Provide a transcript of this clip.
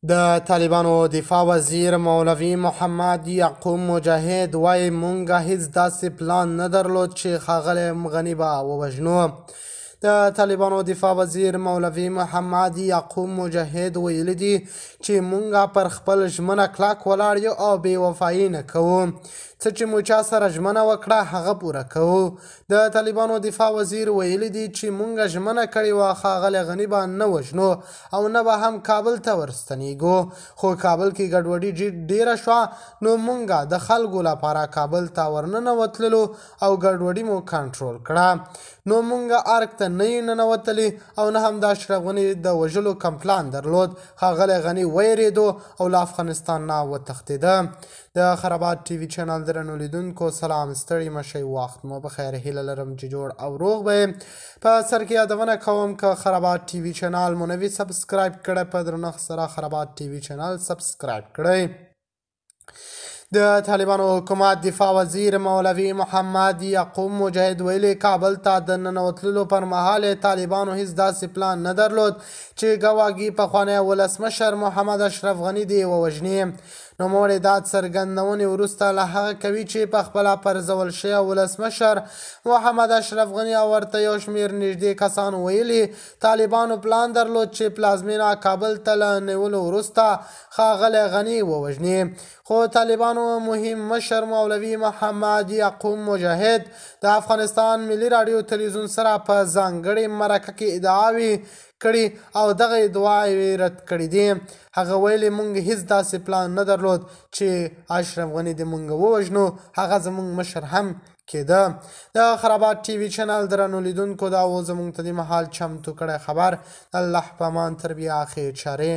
د طالبانو دفاع وزیر مولوي محمد یعقوب مجاهد وايي، مونږ هیڅ داسې پلان نه درلود چې ښاغلی غني به ووژنو. د طالبانو دفاع وزیر مولوي محمد یعقوب مجاهد ویلي دي چې مونږ پر خپل ژمنه کلک ولاړ یو او بې وفایي نه کوو. څه چې مو چا سره ژمنه وکړه هغه پوره کوو. د طالبانو دفاع وزیر ویلي دي چې مونږ ژمنه کړې وه ښاغلی غني به نه وژنو او نه به هم کابل ته ورستنیږو، خو کابل کې ګډوډي ډیره شوه، نو مونږ د خلکو لپاره کابل ته ورننوتللو او ګډوډي مو کنټرول کړه. نو مونږ ارګ ته نه یو ننوتلي او نه هم د اشرف غني د وژلو کوم پلان درلود. ښاغلی غني ویرېدو او له افغانستان نه وتښتېده. د خرابات ټي وي چینل درنو لیدونکو سلام، ستړي مشئ، وخت مو بخیر. هیله لرم چې جوړ او روغ به یې. په سر کې یادونه کوم که خرابات ټي وي چینل مو نه وي سبسکرایب کړی، په درنښت سره خرابات ټي وي چینل سبسکرایب کړئ. د طالبانو حکومت دفاع وزیر مولوي محمد یعقوب مجاهد ویلي، کابل ته د ننوتلو پر مهال طالبانو هیڅ داسې پلان نه درلود چې ګواګي پخوانی ولسمشر محمد اشرف غني دې ووژني. نوموړی دا څرګندونې وروسته له هغه کوي چې په خپله پرځول شوی ولسمشر محمد اشرف غني او ورته یو شمېر نږدې کسانو ویلي، طالبانو پلان درلود چې پلازمېنه کابل ته له نیولو وروسته ښاغلی غني ووژني. خو طالبانو مهم مشر مولوي محمد یعقوب مجاهد د افغانستان ملي راډیو تلویزیون سره په ځانګړې مرکه کې ادعاوې کړي او دغه ادعاوې رد کړې دي. هغه ویلي، مونږ هیڅ داسې پلان نه درلود چې اشرف غني دې مونږ ووژنو، هغه زمونږ مشر هم کېده. د خرابات ټي وي چینل درنو لیدونکو، دا و زمونږ ته د مهال چمتو کړی خبر. الله په امان، تر بیا، ښې چارې.